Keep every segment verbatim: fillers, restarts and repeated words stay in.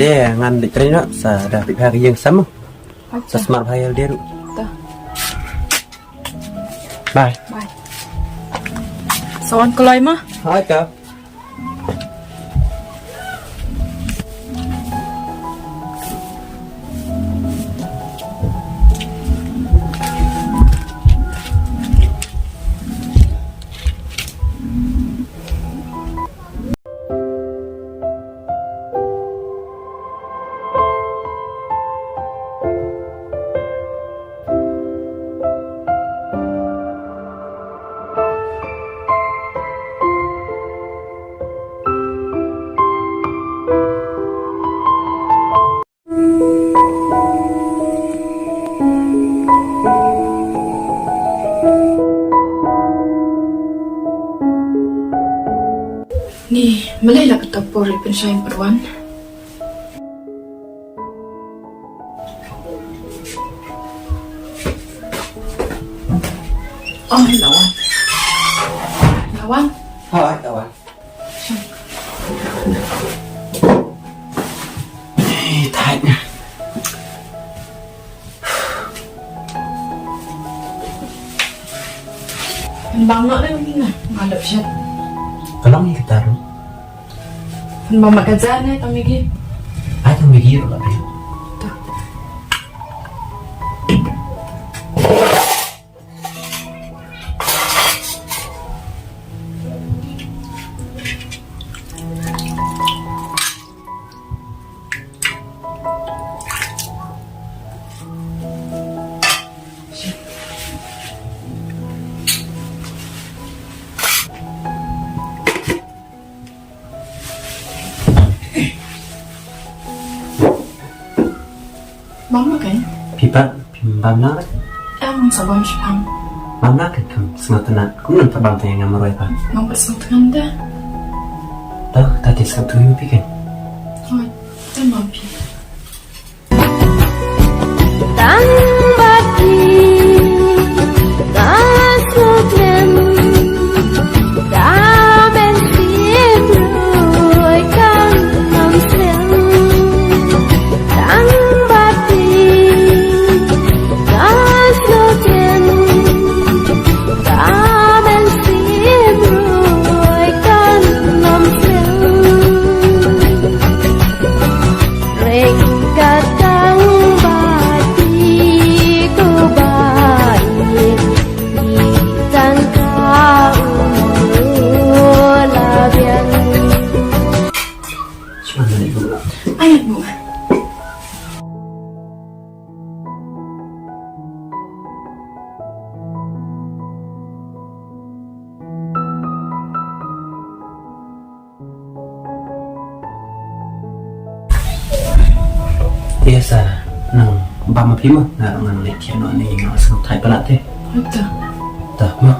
Te ngan leit trei noh, sa da phi pha ka ïing sam. Sa sumar bha ïa lade ruh. Bye. Bye. Sa wan kloi ma. Hai ka. Ni, balei la katta por i pynshai pat wan? Oh, la wan. La wan. Hooid, la wan. Hei, tight. Pynbam noh leh ïa ngi na, nga lap shet. Ka long ïa kata ruh. Pynbam ma ka ja ne, tang ïa ki. Ai, tang ïa ki ruh la phi. Bam ma kein? Phi pat, phim bam lang re? Em, sa bam shiphang. Bam lang kein, kham sngewtynnat. Kumno pat bam tang ïa nga marwei pat? Ngam pat sngewtynnat da. Dah, ta te sngewthuh ïa phi kein. Hooid, te bam phi. Tang ba phi, ka sngewthuh. Ai, bu. Te sa nang bam ma phi mo, nga ruh ngan leit thied noh ne, nga sngewthuh palat te. Hooid. Ta mo.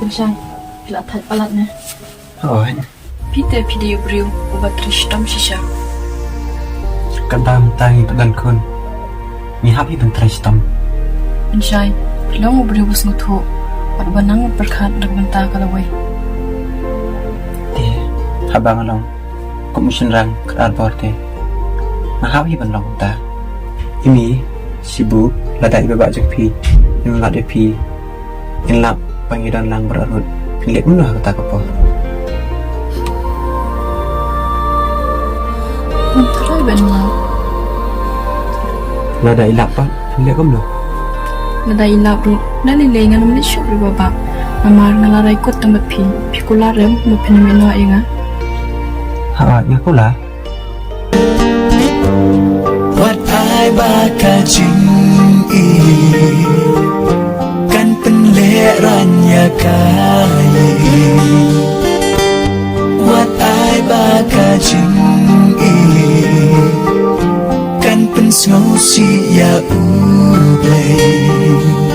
Pynshai, phi la thait palat ne? Hooid. Phi te phi dei u briew uba trei shitom shisha. Katba mynta ngi pat don khun, ngi hap hi ban trei shitom. Pynshai, phi long u briew ba sngewthuh bad uba nang pyrkhat na ka bynta ka lawei. Te haba nga long kum u shynrang khatar bor te, nga hap hi ban long kumta. Imi, Shibu, lada i baba jong phi, ngin lap ïa phi, ngin lap ba ngi don lang baroh ruh, phin leh kumno ha kata ka por? Ngam tharai ban lap. Lada i lap pat, phin leh kumno? Lada i lap ruh, da lei lei ngan ym leit shuh ri baba. Namar nga la rai kut tang bad phi, phi kular em ba phin ïa nga? Ha, nga kular. Wat ai ba ka jingïeit kan pynlehrain ïa ka ïing. Wat ai ba ka jingïeit kan pynsngewsih ïa U Blei.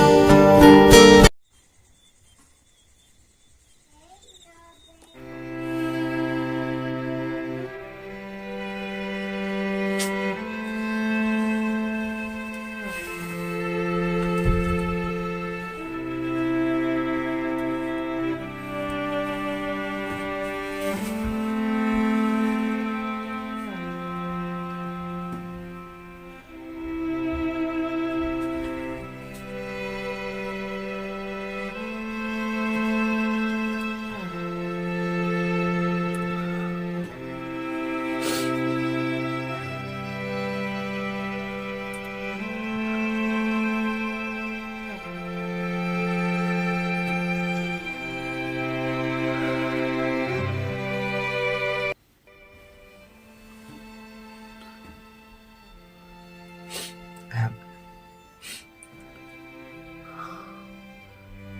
Em.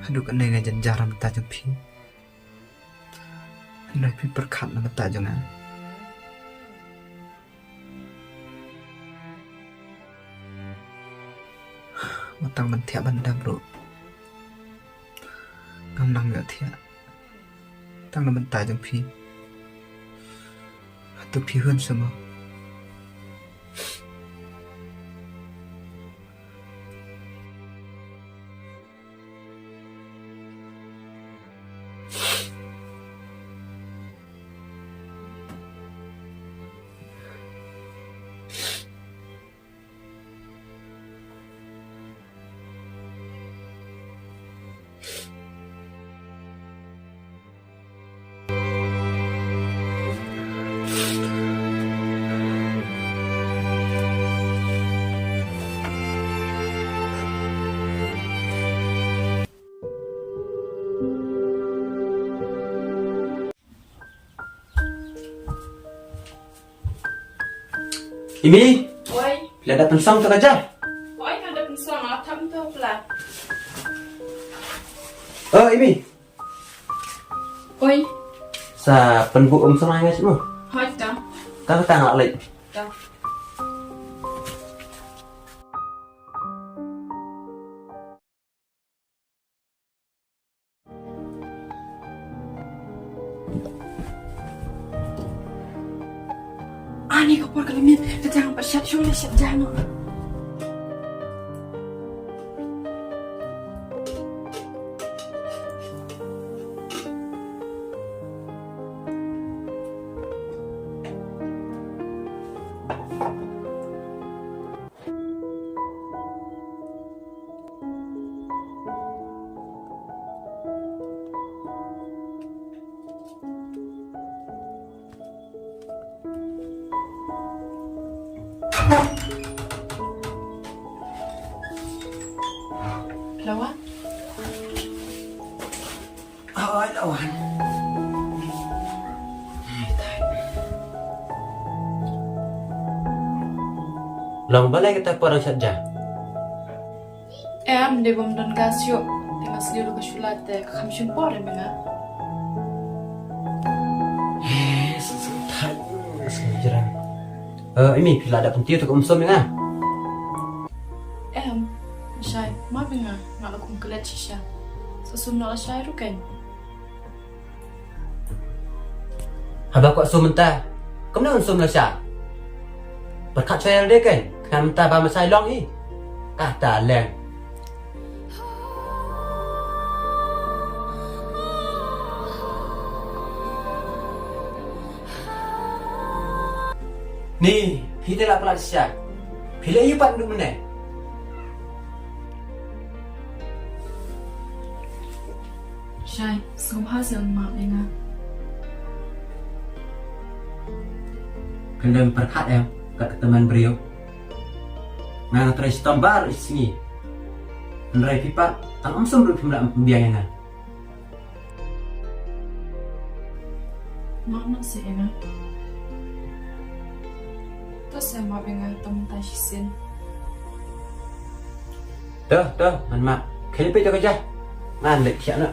Haduh kane nga jynjar na bynta jong phi. Hynrei phi pyrkhat na bynta jong nga. Wat tang ban thiah ban dap ruh ngam nang ïoh thiah. Tang na bynta jong phi. Hato phi hun sa mo? Imi, woi. Phi la dep pynsong to ka ja? Woi, nga dep pynsong, nga thap to pla. Oh, Imi. Woi. Sa pynbuh um song nga sih mo. Hoi ta. Ta ta nga lek. Ta. Ani ka por ka limit, ka jang pat shat shong le shat jang no. Lawan. Ai, Lawan. Ai, tai. Long balei kata por shat ja? Em, dei bym don gas shuh. Te nga sliu la ka shula te ka kham shim por em nga. He, sngewthuh, sngewjrang. Eh, Imi, phi la dep pyntiew to ka um sum ïa nga? Em, shai, ma ïa nga, nga la kum klet shisha. Sa sum na la shai ruh kein. Haba kwah sum mynta, kumno un sum lashai? Pyrkhat shuwa ïalade kein, khnang mynta ba ma shai long hi. Kata leng. Ni, phi te la palat shisha. Phi leh ïa pat mynne. Shai, sngewbha seh ong ma ïa nga. Khlem pyrkhat em, kat ka tymmen briew. Nga nga trei shitom baroh shi sngi. Hynrei phi pat, tang um sum ruh phim lah pynbiang ïa nga. Map noh seh ïa nga. To seh map ïa nga, to mynta shisien. To, to, ngan map. Khie leit peit to ka jaka. Ngan leit thiah noh.